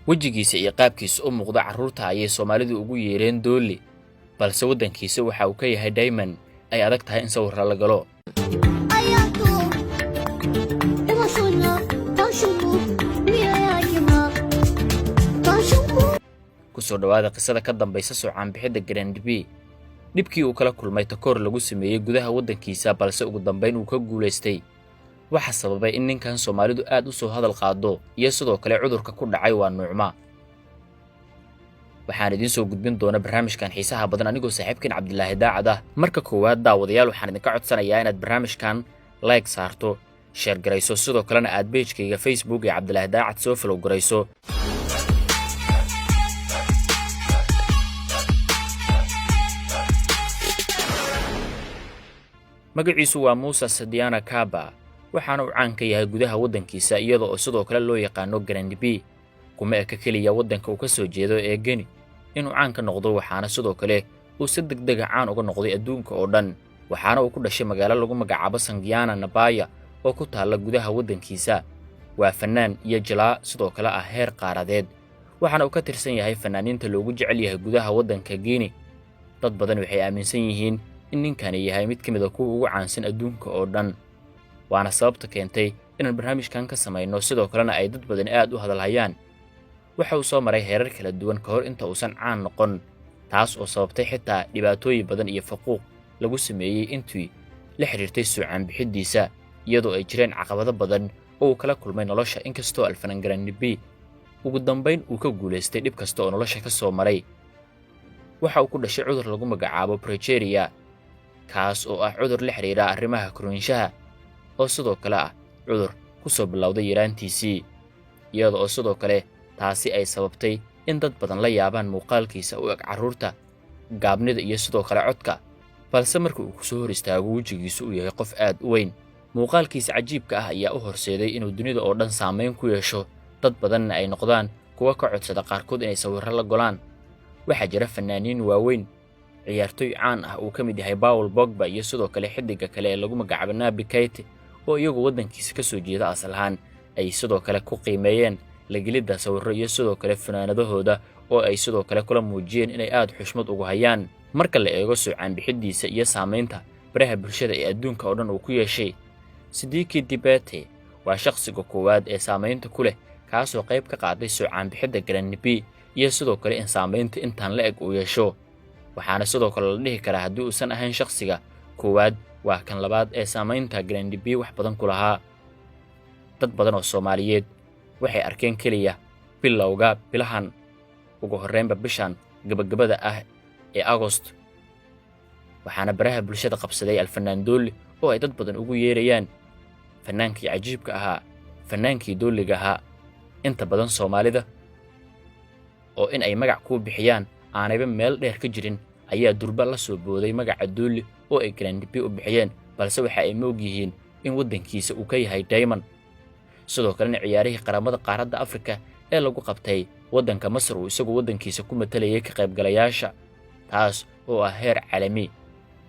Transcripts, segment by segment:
Wejigiisa iyo qaabkiisa u muuqda carruurta ayay Soomaalidu ugu yeereen dooli, balse waddankiisa waxa uu ka yahay diamond ay adag tahay in sawirra la galo. Ku soo dhowaada qisada ka dambaysa soo caanbixidda Grand B, dhibkii uu kala kulmay takoor lagu sameeyey gudaha waddankiisa, balse ugu dambayn uu ka guulaystay. Waxa sababay in ninkan Soomaalidu aad u soo hadal qaado iyo sidoo kale cudurka ku dhacay waa nuucma. Waxaan idiin soo gudbin doona barnaamijkan xiisaha badan anigoo saaxiibkan Cabdilaahi Daacad ah. Marka koowaad, daawadayaal, waxaan idinka codsanayaa inaad barnaamijkan like saarto, share garayso, sidoo kalena aad page-kayga Facebook ee Cabdilaahi Daacad soo follow garayso. Magaciisu waa Muuse Sadiana Kaba, waxaana uu caan ka yahay gudaha waddankiisa, iyada oo sidoo kale loo yaqaano Grand B. Kuma eka keliya waddanka uu ka soo jeedo ee Geni inuu caan ka noqdo, waxaana sidoo kale uu si degdega caan uga noqday adduunka oo dhan. Waxaana uu ku dhashay magaalo lagu magacaabo Sangiana Nabaya oo ku taalla gudaha waddankiisa. Waa fannaan iyo jilaa sidoo kale ah heer qaaradeed, waxaana uu ka tirsan yahay fannaaniinta loogu jecel yahay gudaha waddanka Guinea. Dad badan waxay aaminsan yihiin in ninkani yahay mid ka mid a kuwa ugu caansan adduunka oo dhan, waana sababta keentay inaan barnaamijkan ka samayno, sidoo kalena ay dad badan aad u hadalhayaan. Waxa uu soo maray heerar kala duwan ka hor inta uusan caan noqon, taas oo sababtay xitaa dhibaatooyin badan iyo faquuq lagu sameeyey intii la xiriirtay soo caanbixiddiisa, iyadoo ay jireen caqabado badan oo uu kala kulmay nolosha. Inkastoo alfanaan Grand B ugu dambayn uu ka guulaystay dhib kasta oo nolosha ka soo maray. Waxa uu ku dhashay cudur lagu magacaabo progeria, kaas oo ah cudur la xiriira arrimaha korriinshaha, oo sidoo kale ah cudur ku soo bilowday yaraantiisii, iyada oo sidoo kale taasi ay sababtay in dad badan la yaabaan muuqaalkiisa u eg carruurta, gaabnida iyo sidoo kale codka, balse marka uu kusoo hor istaago wejigiisu uu yahay qof aad u weyn. Muuqaalkiisa cajiibka ah ayaa u horseeday inuu dunida oo dhan saamayn ku yeesho, dad badanna ay noqdaan kuwa ka codsada qaarkood inay sawirro la golaan. Waxaa jira fannaaniin waaweyn, ciyaartoy caan ah uu ka mid yahay Paul Pogba iyo sidoo kale xiddiga kale ee lagu magacaabo Naby Keita, oo iyagu waddankiisa ka soo jeeda asal ahaan, ay sidoo kale ku qiimeeyeen lagelidda sawirro iyo sidoo kale funaanadahooda, oo ay sidoo kale kula muujiyeen inay aad xushmad ugu hayaan. Marka la eego soo caanbixiddiisa iyo saamaynta baraha bulshada ee adduunka oo dhan uu ku yeeshay, Sidiki Dibete waa shakhsiga koowaad ee saamaynta ku leh, kaasoo qayb ka qaaday soo caanbixidda Grand B iyo sidoo kale in saamaynta intaan la eg uu yeesho. Waxaana sidoo kale la dhihi karaa haddii uusan ahayn shakhsiga koowaad, waa kan labaad ee saamaynta Grand B wax badan ku lahaa. Dad badan oo Soomaaliyeed waxay arkeen keliya bilowga bilahan, ugu horreynba bishan gabagabada ah ee Agost, waxaana baraha bulshada qabsaday alfanaan Dooli, oo ay dad badan ugu yeerayaan fannaankii cajiibka ahaa, fannaankii dooliga ahaa. Inta badan Soomaalida oo in ay magac kuu bixiyaan aanayba meel dheer ka jirin ayaa durba la soo booday magaca Dooli oo ay Grand B u bixiyeen, balse waxa ay moog yihiin in waddankiisa uu ka yahay diamond. Sidoo kalena ciyaarihii qaramada qaaradda Afrika ee lagu qabtay waddanka Masar uu isagu waddankiisa ku matalayay ka qaybgalayaasha, taas oo ah heer caalami.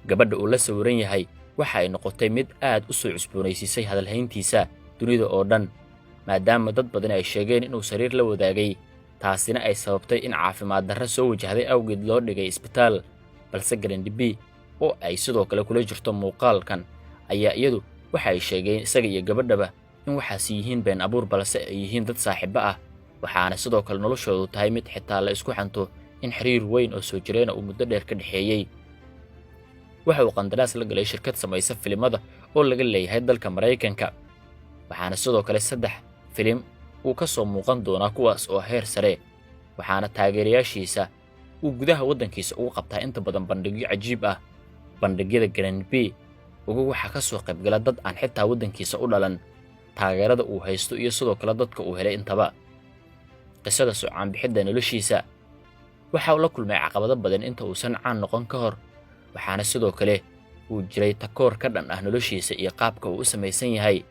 Gabadha uu la sawiran yahay waxa ay noqotay mid aad u soo cusboonaysiisay hadalhayntiisa dunida oo dhan, maadaama dad badan ay sheegeen inuu sariir la wadaagay, taasina ay sababtay in caafimaad darro soo wajahday awgeed loo dhigay isbitaal. Balse Grand B oo ay sidoo kale kula jirto muuqaalkan ayaa iyadu waxa ay sheegeen isaga iyo gabadhaba in waxaas yihiin been abuur, balse ay yihiin dad saaxiibo ah. Waxaana sidoo kale noloshoodu tahay mid xitaa la isku xanto in xiriir weyn oo soo jireena uu muddo dheer ka dhexeeyey. Waxa uu qandaraas la galay shirkad samaysa filimada oo laga leeyahay dalka Maraykanka, waxaana sidoo kale 3 filim uu ka soo muuqan doonaa, kuwaas oo heer sare. Waxaana taageerayaashiisa uu gudaha waddankiisa ugu qabtaa inta badan bandhigyo cajiib ah. Bandhigyada Grand B ugu waxaa ka soo qaybgala dad aan xitaa waddankiisa u dhalan, taageerada uu haysto iyo sidoo kale dadka uu helay intaba. Qisada soo caanbixidda noloshiisa, waxa uu la kulmay caqabado badan inta uusan caan noqon ka hor, waxaana sidoo kale uu jiray takoor ka dhan ah noloshiisa iyo qaabka uu u samaysan yahay.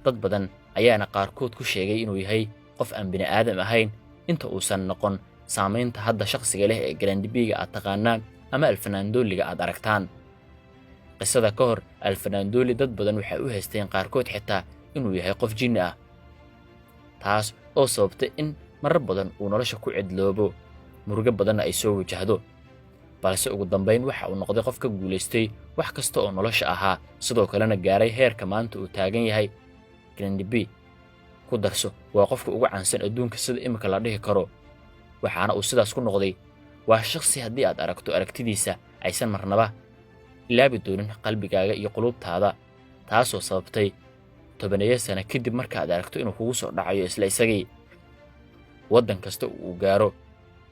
Dad badan ayaana qaarkood ku sheegay inuu yahay qof aan bini'aadam ahayn inta uusan noqon saamaynta hadda shakhsiga leh ee Grand B-ga aad taqaanaan ama alfanaandooliga aad aragtaan. Qisada ka hor Alfanaandooli, dad badan waxay u haysteen, qaarkood xitaa, inuu yahay qof jinni ah, taas oo sababtay in marar badan uu nolosha ku cidloobo, murugo badanna ay soo wajahdo. Balse ugu dambayn waxa uu noqday qof ka guulaystay wax kasta oo nolosha ahaa, sidoo kalena gaaray heerka maanta uu taagan yahay. Grand B ku darso, waa qofka ugu caansan adduunka sida imika la dhihi karo. Waxaana uu sidaas ku noqday, waa shakhsi haddii aad aragto aragtidiisa aysan marnaba ilaabi doonin qalbigaaga iyo quluubtaada, taasoo sababtay 10-eeyo sano kadib markaad aragto inuu kugu soo dhacayo isla isagii. Waddan kasta uu gaaro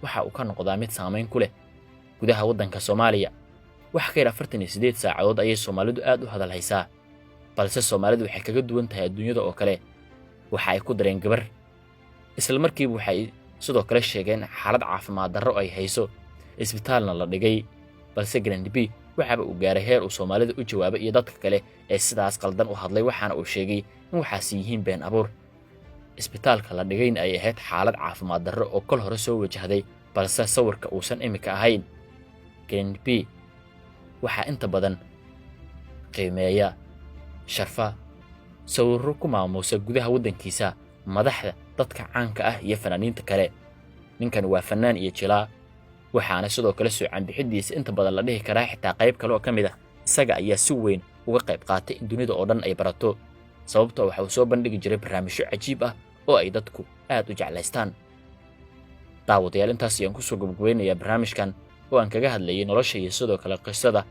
waxa uu ka noqdaa mid saamayn ku leh. Gudaha waddanka Soomaaliya wax ka yar 48 saacadood ayay Soomaalidu aad u hadal haysaa. Balse Soomaalidu waxay kaga duwan tahay adduunyada oo kale, waxa ay ku dareen gabar. Isla markiiba waxay sidoo kale sheegeen xaalad caafimaad darro ay hayso, isbitaalna la dhigay. Balse Grand B waxaaba uu gaaray heer uu Soomaalida u jawaabay iyo dadka kale ee sidaas qaldan u hadlay. Waxaana uu sheegay in waxaasi yihiin been abuur, isbitaalka la dhigayna ay ahayd xaalad caafimaad darro oo kol hore soo wajahday, balse sawirka uusan imika ahayn. Grand B waxaa inta badan qiimeeya, sharfa, sawirro ku maamuusa gudaha waddankiisa madaxda, dadka caanka ah iyo fanaaniinta kale. Ninkan waa fanaan iyo jilaa, waxaana sidoo kale soo caanbixidiisa inta badan la dhihi karaa xitaa qayb kale oo ka mid ah isaga ayaa si weyn uga qayb qaatay in dunida oo dhan ay barato, sababtoo waxa uu soo bandhigi jiray barnaamijyo cajiib ah oo ay dadku aad u jeclaystaan. Daawadayaal, intaas ayaan kusoo gabagabeynayaa barnaamijkan oo aan kaga hadlayay nolosha iyo sidoo kale qisada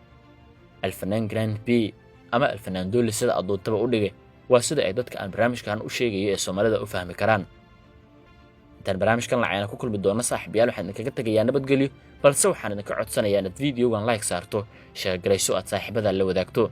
Alfanaan Grand B ama Alfanaan Dooli, sida addoontaba u dhigay, waa sida ay dadka aan barnaamijkan u sheegayo ee Soomaalida u fahmi karaan. Intaan barnaamijkan lacayna ku kulmi doono, saaxiibayaal, waxaan idinkaga tegayaa nabadgelyo. Balse waxaan idinka codsanayaa inaad videogan like saarto, share garayso, aad saaxiibada la wadaagto.